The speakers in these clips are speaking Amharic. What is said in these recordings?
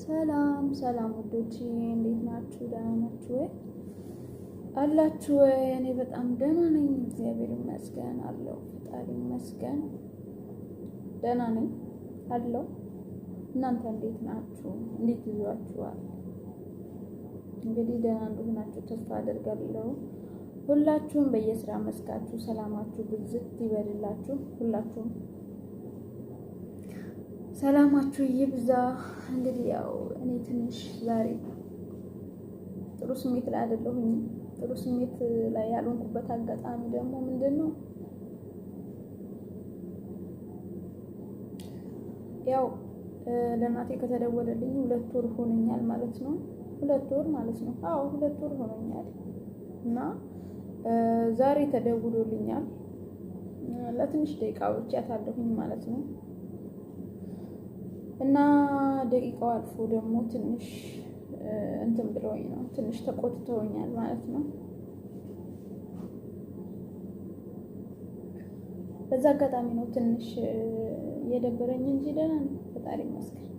ሰላም ሰላም ውዶቼ፣ እንዴት ናችሁ? ደህና ናችሁ ወይ? አላችሁ ወይ? እኔ በጣም ደህና ነኝ፣ እግዚአብሔር ይመስገን አለው። ፈጣሪ ይመስገን ደህና ነኝ አለው። እናንተ እንዴት ናችሁ? እንዴት ይዟችኋል? እንግዲህ ደህና እንደሆናችሁ ተስፋ አደርጋለሁ። ሁላችሁም በየስራ መስካችሁ ሰላማችሁ ብዝት ይበልላችሁ። ሁላችሁም ሰላማችሁ ይብዛ። እንግዲህ ያው እኔ ትንሽ ዛሬ ጥሩ ስሜት ላይ አይደለሁኝም። ጥሩ ስሜት ላይ ያልሆንኩበት አጋጣሚ ደግሞ ምንድን ነው? ያው ለእናቴ ከተደወለልኝ 2 ወር ሆኖኛል ማለት ነው። 2 ወር ማለት ነው። አዎ 2 ወር ሆኖኛል እና ዛሬ ተደውሎልኛል። ለትንሽ ደቂቃዎች ያታለሁኝ ማለት ነው እና ደቂቃው አልፎ ደግሞ ትንሽ እንትን ብለውኝ ነው፣ ትንሽ ተቆጥተውኛል ማለት ነው። በዛ አጋጣሚ ነው ትንሽ የደበረኝ እንጂ ደህና ነው፣ ፈጣሪ ይመስገን።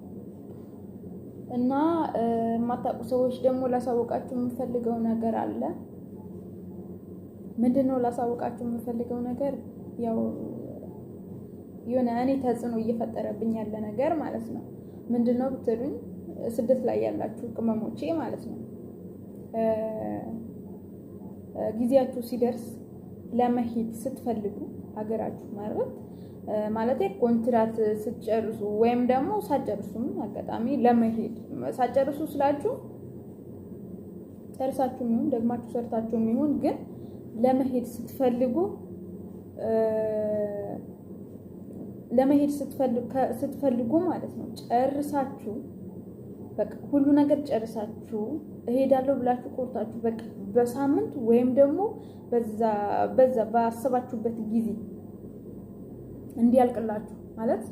እና የማታውቁ ሰዎች ደግሞ ላሳውቃችሁ የምፈልገው ነገር አለ። ምንድን ነው ላሳውቃችሁ የምፈልገው ነገር? ያው የሆነ እኔ ተጽዕኖ እየፈጠረብኝ ያለ ነገር ማለት ነው። ምንድን ነው ብትሉኝ፣ ስደት ላይ ያላችሁ ቅመሞቼ ማለት ነው፣ ጊዜያችሁ ሲደርስ ለመሄድ ስትፈልጉ ሀገራችሁ ማለት ኮንትራት ስትጨርሱ ወይም ደግሞ ሳትጨርሱም አጋጣሚ ለመሄድ፣ ሳትጨርሱ ስላችሁ ጨርሳችሁም ይሁን ደግማችሁ ሰርታችሁም ይሁን፣ ግን ለመሄድ ስትፈልጉ ማለት ነው፣ ጨርሳችሁ በቃ ሁሉ ነገር ጨርሳችሁ እሄዳለሁ ብላችሁ ቆርጣችሁ በቃ በሳምንት ወይም ደግሞ በዛ በዛ ባሰባችሁበት ጊዜ እንዲያልቅላችሁ ማለት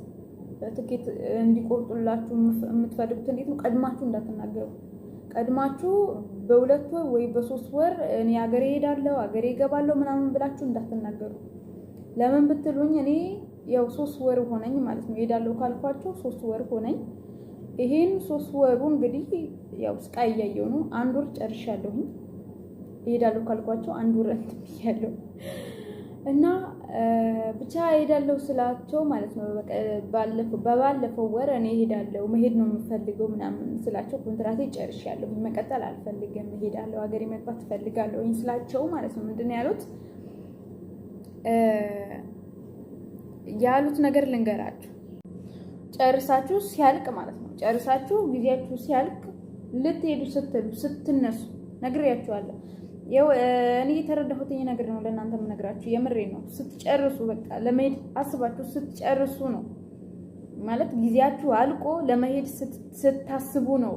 ትኬት እንዲቆርጡላችሁ የምትፈልጉት እንዴት ነው? ቀድማችሁ እንዳትናገሩ። ቀድማችሁ በ2 ወር ወይ በ3 ወር እኔ ሀገሬ እሄዳለሁ፣ ሀገሬ እገባለሁ ምናምን ብላችሁ እንዳትናገሩ። ለምን ብትሉኝ፣ እኔ ያው 3 ወር ሆነኝ ማለት ነው። እሄዳለሁ ካልኳቸው 3 ወር ሆነኝ። ይሄን 3 ወሩ እንግዲህ ያው ስቃይ እያየሁ ነው። አንድ ወር ጨርሻለሁኝ። እሄዳለሁ ካልኳቸው አንድ ወር እንትን ብያለሁ እና ብቻ እሄዳለሁ ስላቸው ማለት ነው። በባለፈው ወር እኔ እሄዳለሁ፣ መሄድ ነው የምፈልገው ምናምን ስላቸው፣ ኮንትራቴ ጨርሻለሁ፣ መቀጠል አልፈልግም፣ እሄዳለሁ፣ ሀገሬ መግባት እፈልጋለሁ ስላቸው ማለት ነው። ምንድን ነው ያሉት? ያሉት ነገር ልንገራችሁ። ጨርሳችሁ ሲያልቅ ማለት ነው። ጨርሳችሁ ጊዜያችሁ ሲያልቅ ልትሄዱ ስትሉ ስትነሱ፣ ነግሬያችኋለሁ። ያው እኔ የተረዳሁትኝ ነገር ነው ለእናንተ የምነግራችሁ፣ የምሬ ነው። ስትጨርሱ በቃ ለመሄድ አስባችሁ ስትጨርሱ ነው ማለት ጊዜያችሁ አልቆ ለመሄድ ስታስቡ ነው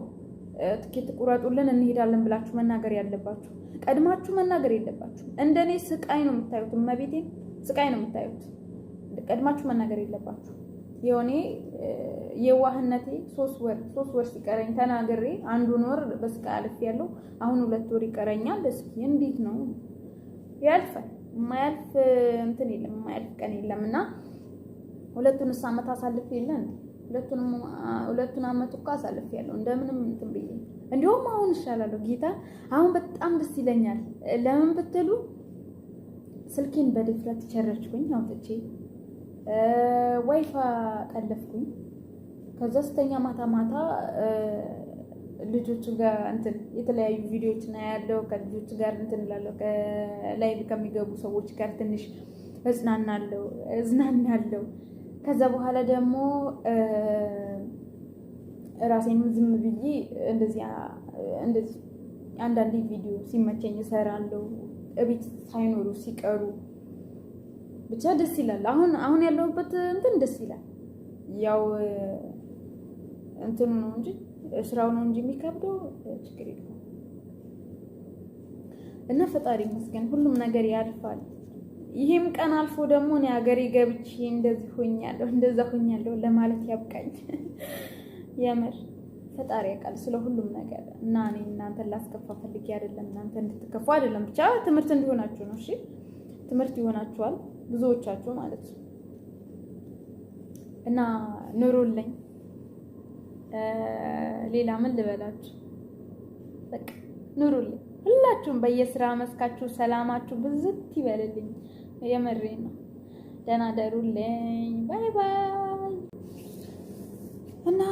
ትኬት ቁረጡልን እንሄዳለን ብላችሁ መናገር ያለባችሁ። ቀድማችሁ መናገር የለባችሁ። እንደኔ ስቃይ ነው የምታዩት፣ እመቤቴን ስቃይ ነው የምታዩት። ቀድማችሁ መናገር የለባችሁ። የሆኔ የዋህነቴ 3 ወር 3 ወር ሲቀረኝ ተናግሬ አንዱን ወር በስቃይ አልፌያለሁ። አሁን 2 ወር ይቀረኛል። እስኪ እንዴት ነው ያልፋል። የማያልፍ እንትን የለም፣ የማያልፍ ቀን የለም። እና ሁለቱንስ ዓመት አሳልፍ የለ እንዴ? ሁለቱን ዓመት እኮ አሳልፌያለሁ እንደምንም እንትን ብዬ። እንዲሁም አሁን እሻላለሁ ጌታ፣ አሁን በጣም ደስ ይለኛል። ለምን ብትሉ፣ ስልኬን በድፍረት ቸረችኩኝ አውጥቼ፣ ዋይፋ ጠለፍኩኝ። ከዛ ስተኛ ማታ ማታ ልጆቹ ጋር እንትን የተለያዩ ቪዲዮዎች ያለው ከልጆች ጋር እንትን እላለሁ። ከ live ከሚገቡ ሰዎች ጋር ትንሽ እዝናናለሁ እዝናናለሁ። ከዛ በኋላ ደግሞ ራሴንም ዝም ብዬ እንደዚህ እንደዚህ አንዳንዴ ቪዲዮ ሲመቸኝ እሰራለሁ። እቤት ሳይኖሩ ሲቀሩ ብቻ ደስ ይላል። አሁን አሁን ያለሁበት እንትን ደስ ይላል። ያው እንትኑ ነው እንጂ፣ ስራው ነው እንጂ የሚከብደው ችግር የለውም። እና ፈጣሪ ይመስገን ሁሉም ነገር ያልፋል። ይሄም ቀን አልፎ ደግሞ እኔ ሀገሬ ገብቼ እንደዚህ ሆኛለሁ እንደዛ ሆኛለሁ ለማለት ያብቃኝ። የምር ፈጣሪ ያውቃል ስለ ሁሉም ነገር። እና እኔ እናንተን ላስከፋ ፈልጌ አይደለም፣ እናንተ እንድትከፉ አይደለም፣ ብቻ ትምህርት እንዲሆናችሁ ነው። እሺ ትምህርት ይሆናችኋል ብዙዎቻችሁ ማለት ነው። እና ኑሩልኝ። ሌላ ምን ልበላችሁ? በቃ ኑሩልኝ። ሁላችሁም በየስራ መስካችሁ ሰላማችሁ ብዝት ይበልልኝ። የምሬ ነው። ደህና ደሩልኝ። Bye bye እና